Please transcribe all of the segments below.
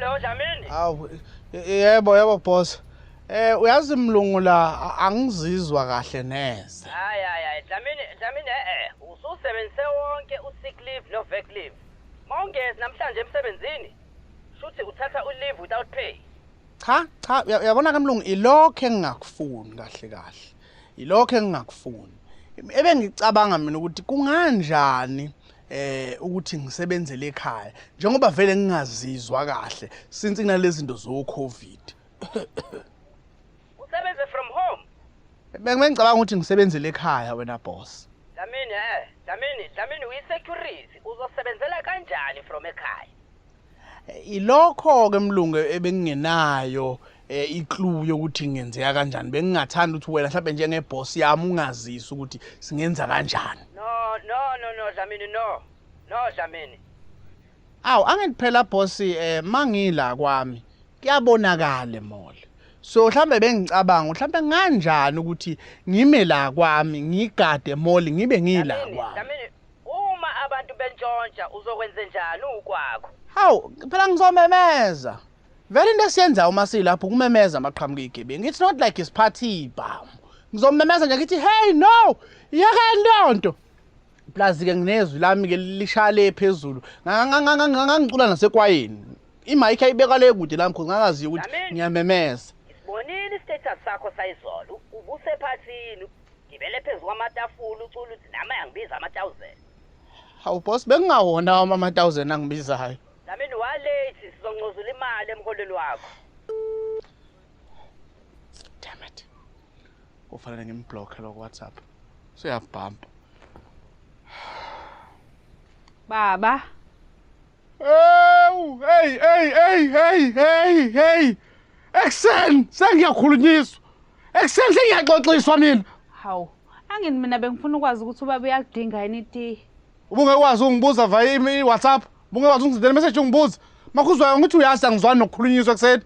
Hello Dlamini. Awu yebo yebo boss. Uyazi mlungu la angizizwa kahle neze. Hayi hayi hayi Dlamini Dlamini eh eh ususebenzise wonke u-sick leave no vac leave. Mawungezi namhlanje emsebenzini. Shuthi uthatha u-leave without pay. Cha cha uyabona ke mlungu ilokho engingakufuni kahle kahle. Ilokho engingakufuni. Ebengicabanga mina ukuthi kunganjani ukuthi ngisebenzele ekhaya njengoba vele ngingazizwa kahle since kunalezi zinto zo COVID. Usebenze from home. Bengicabanga ukuthi ngisebenzele ekhaya wena boss. Dlamini Dlamini Dlamini uyi-security uzosebenzela kanjani from ekhaya? Ilokho ke mlungu ebengingenayo i-clue yokuthi ngenzeka kanjani. Bengingathanda ukuthi wena mhlawumbe njengeboss yami ungazisi ukuthi singenza kanjani. No no no no Dlamini no. No Dlamini. Awu angithi phela boss mangila kwami kuyabonakala emall. So mhlambe bengicabanga mhlambe kanjani ukuthi ngime la kwami ngigade mall ngibe ngila kwami. Dlamini uma abantu bentshontsha uzokwenza njani ukwakho? Hawu phela ngizomemeza. Vele into esiyenzayo uma silapho kumemeza amaqhamuka igebengu. It's not like isiphathi ibhamu. Ngizomemeza nje ngithi hey no, yekani leyo nto. Plus ke nginezwi lami ke lishale phezulu. Ngangicula nasekwayeni. Imic ayibeka le kude lami because ngakazi ukuthi ngiyamemeza. Isibonile istatus sakho sayizolo. Ubusephathini. Gibele phezulu kwamatafula ucula uthi nami angibiza ama-1000. Hawu boss bengingawona ama-1000 angibizayo. Dlamini walate sizoncozula imali emholweni wakho. Damn it. Kufanele ngimblock lo WhatsApp. Siyabhampa. Baba. Ewu, hey hey hey hey hey hey. Ekseni sengiyakhulunyiswa. Ekseni sengiyaxoxiswa mina. Hawu, angini mina bengifuna ukwazi ukuthi ubaba uyalidinga yini itiye. Ubungekwazi ungibuza via i-WhatsApp, ubungekwazi ungisendela message ungibuza. Makhuzwayo ngithi uyazi angizwani nokukhulunyiswa ekseni.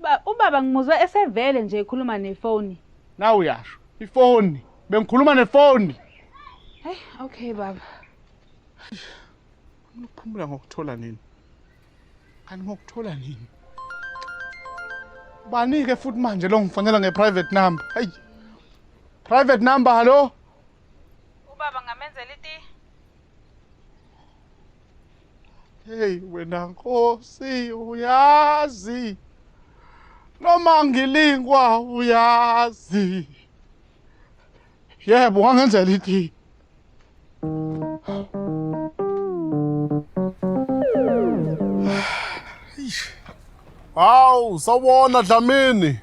Ba ubaba ngimuzwa esevele nje ekhuluma nefoni. Nawe uyasho. Ifoni. Bengikhuluma nefoni. Hey, okay baba. Ukuphumula ngokuthola nini? Kanti ngokuthola nini? Banike futhi manje lo ngifonela nge-private number. Hey. Private number hallo? Ubaba ngamenzela itiye. Hey wena Nkosi uyazi. Noma ngilingwa uyazi. Yebo wangenzela itiye. Hawu, sawubona Dlamini.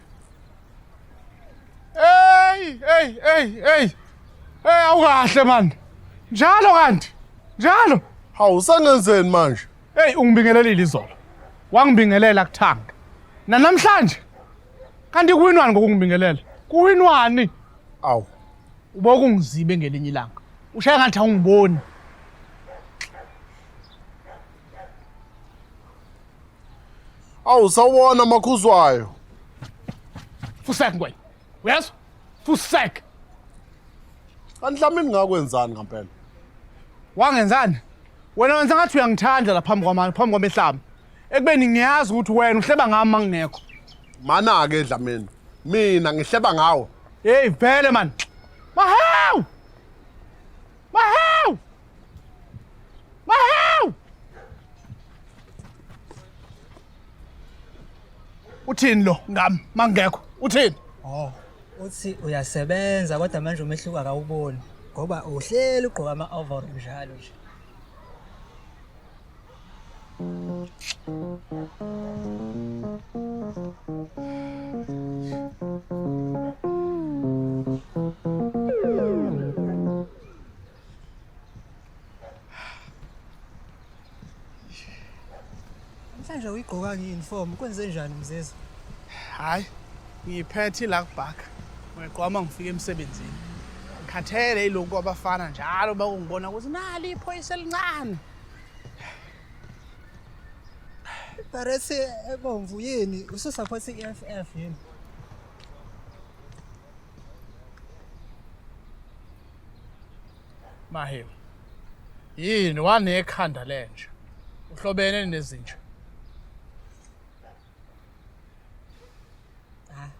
Hey, hey, hey, hey. Hey, awukahle man. Njalo kanti. Njalo. Hawu, sengenzeni manje? Hey, ungibingelelile izolo. Wangibingelela kuthanga. Na namhlanje. Kanti kuwinwani ngokungibingelela? Kuwinwani? Awu. Ubokungizibe ngelinye ilanga. Ushaya ngathi awungiboni. Awu, sawubona Makhuzwayo. Fusek ngwenya. Uyezwa? Fusek. Kanti Dlamini ngakwenzani ngempela? Wangenzani? Wena wenza ngathi uyangithanda la phambi kwami, phambi kwamehlami. Ekubeni ngiyazi ukuthi wena uhleba ngami mangingekho. Mana ke Dlamini. Mina ngihleba ngawe. Hey vele man. Mahawu! Mahawu! Mahawu! Uthini lo ngami mangekho? Uthini? Oh, uthi uyasebenza kodwa manje umehluko akawuboni ngoba uhleli ugqoka ama-overall njalo nje. Namhlanje uyigqoka nge-uniform kwenze njani Mzizo? Hayi, ngiyiphethe la kubhaka. Ngiyagqoka uma ngifika emsebenzini. Ngikhathele yilokhu abafana njalo bakungibona ukuthi nali iphoyisa elincane. Ibharethi ebomvu yini? Ususupport i-EFF yini? Mahewu. Yini wanekhanda lenja? Uhlobene nezinja.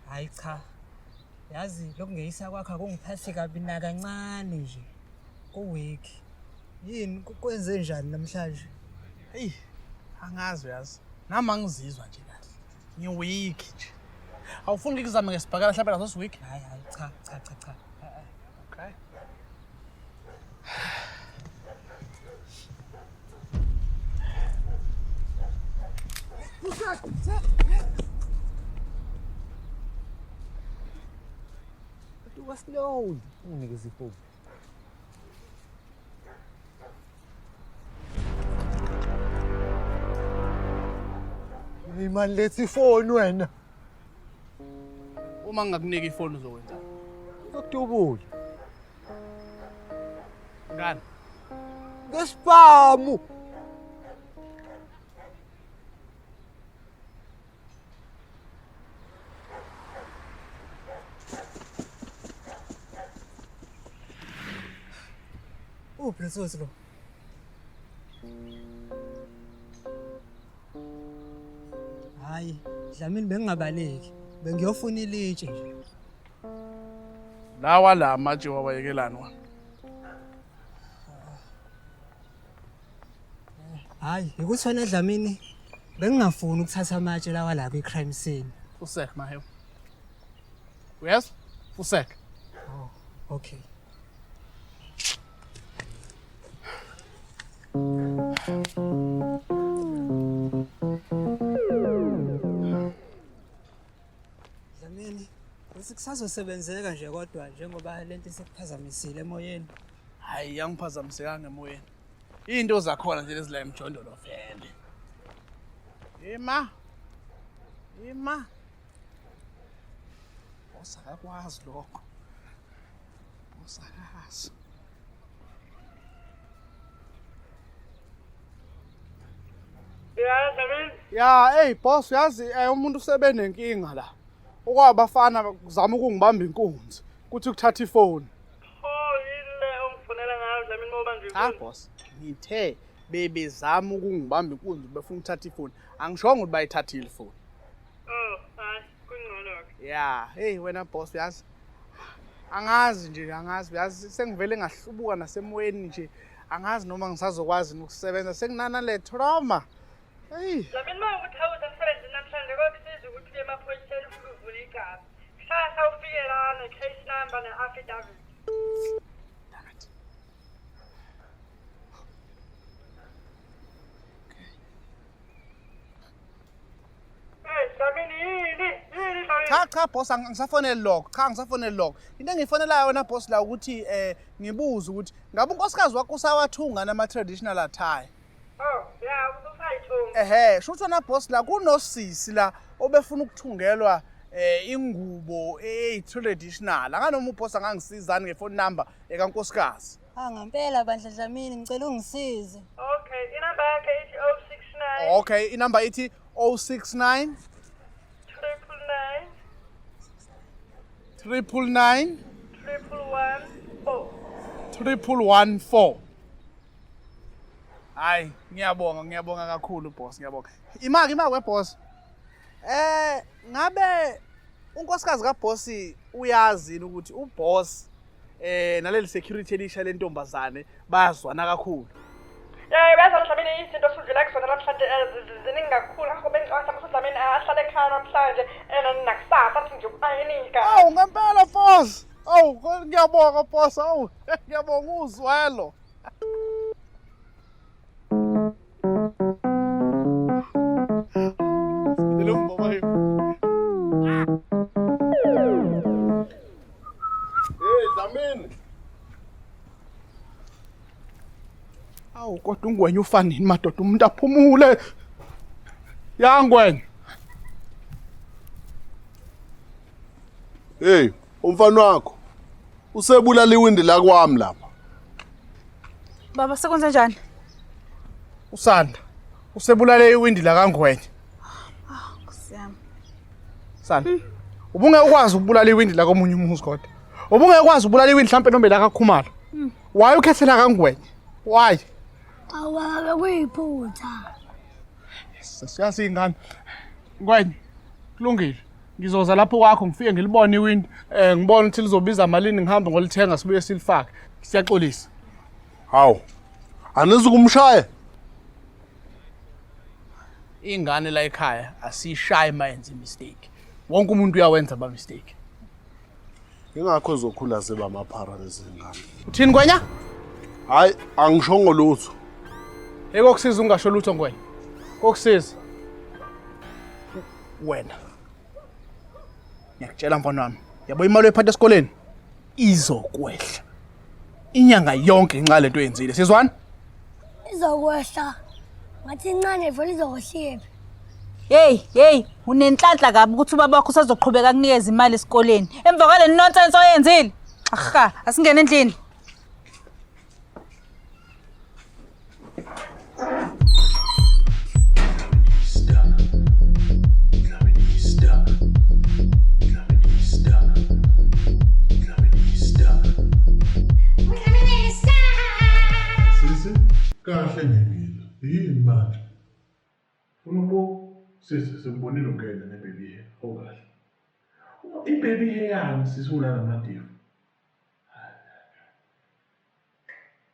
Hayi cha. Yazi lokungeyisa kwakho akungiphathi kabi nakancane nje. Ku-weak. Yini kwenze njani namhlanje? Eyi, angazi uyazi. Nami angizizwa nje kahle. Ngi-weak nje. Awufuni ngikuzame ngesibhakela mhlawumbe naso si-weak? Hayi hayi cha cha cha cha. Okay. Tuka slow. Unginikeza ifoni. Imali lethi ifoni wena. Uma ngingakunika ifoni uzokwenzani? Ngizokudubula. Ngani? Ngesibhamu. Uphi lo tsotsi lo? Hayi, Dlamini bengingabaleki. Bengiyofuna ilitshe nje. Lawa la amatshe wawayekelani wona? Hayi, ukuthi wena Dlamini bengingafuni ukuthatha amatshe lawa la kwi-crime scene. Fusek Mahewu. Uyezwa? Fusek. Oh, okay. Dlamini, uthi kusazosebenzeka nje kodwa njengoba lento isikuphazamisile emoyeni. Hayi, yangiphazamisekanga emoyeni. Into zakhona nje lezi la emjondolo vele. Ima. Ima. Boss akakwazi lokho. Boss akazi. Ya, Dlamini. Ya, hey boss, uyazi umuntu usebenenkinga la. Okwabafana kuzama ukungibamba inkunzi, kuthi kuthatha ifoni. Pho yini le ongifonela ngayo Dlamini uma ubanje Cha boss, ngithe bebezama ukungibamba inkunzi befuna ukuthatha ifoni. Angishongo ukuthi bayithathile ifoni. Oh, hayi, kungcono-ke. Ya, hey wena boss uyazi. Angazi nje, angazi uyazi sengivele ngahlubuka nasemoyeni nje. Angazi noma ngisazokwazi ukusebenza senginana le trauma. Hey, Dlamini, uma ukuthi awuze emsebenzini namhlanje kokusiza ukuthi uye emaphoyiseni ufike uvule icala. Kusasa ufike la ne-case number ne-affidavit. damn it. Hey, Dlamini, yini? Yini Dlamini? Cha cha boss, angisafoneli lokho. Cha angisafoneli lokho. Into engiyifonelayo wena boss la ukuthi ngibuze ukuthi ngabe unkosikazi wakho usawathunga nama traditional attire. Oh, ya, usayithunga. Ehhe, sho ukuthi wena boss la kunosisi la obefuna ukuthungelwa ingubo eyi-traditional. Anganoma uboss angangisizani ngefone number ekankosikazi. Ah ngempela bandla Dlamini ngicela ungisize. Okay, inamba yakhe ithi 069 Okay, inumber ithi 069 999 999 1114. 1114. Hayi, ngiyabonga, ngiyabonga kakhulu boss, ngiyabonga. Imaki imaki we boss. Ngabe unkosikazi kaboss uyazi yini ukuthi uboss naleli security elisha lentombazane bayazwana kakhulu. Ya, uyazi Dlamini izinto osudlula kuzona namhlanje ziningi kakhulu. Ngakho bengicabanga ukuthi uDlamini ahlale ekhaya namhlanje nakusasa athi nje ukuayinika. Awu ngempela boss. Awu ngiyabonga boss, awu ngiyabonga uzwelo. Lo mboma Hey Dlamini. Awu kodwa ungwenya ufanini madoda umuntu aphumule. Ya Ngwenya. Hey, umfana wakho usebulala iwindi la kwami lapha. Baba sekwenze njani? Usanda. Usebulale iwindi la kaNgwenya. Nkosi yami. Sanda. Ubungeke ukwazi ukubulala iwindi la komunye umuzi kodwa. Ubungeke ukwazi ukubulala iwindi mhlampe noma la kaKhumalo. Why ukhethela kaNgwenya? Why? Awabe kuyiphutha. Siyazi ingane. Ngwenya. Kulungile. Ngizoza lapho kwakho ngifike ngilibone iwindi, ngibone ukuthi lizobiza malini ngihambe ngolithenga sibuye silifake. Siyaxolisa. Hawu. Anizukumshaya. Ingane la ekhaya asiyishayi mayenze mistake. Wonke umuntu uyawenza ama mistake. Ingakho zokhula ziba amaphara lezi ngane. Uthini Ngwenya? Hayi, angishongo lutho. Hey kokusiza ungasho lutho Ngwenya. Kokusiza. Wena. Ngiyakutshela mfana wami. Yabo imali oyiphatha esikoleni izokwehla. Inyanga yonke ngenxa lento oyenzile. Sizwana? Izokwehla. Ngathi incane vele izokwehla. Hey, hey, unenhlanhla kabi ukuthi ubaba wakho usazoqhubeka akunikeze imali esikoleni. Emva kwale nonsense oyenzile. Aha, asingene endlini. Sisi, kahle ngengile. Yini manje? Unobo sisi sikubonile ungena ne-baby hair. Okahle. I-baby hair yami sisi ulana madifu.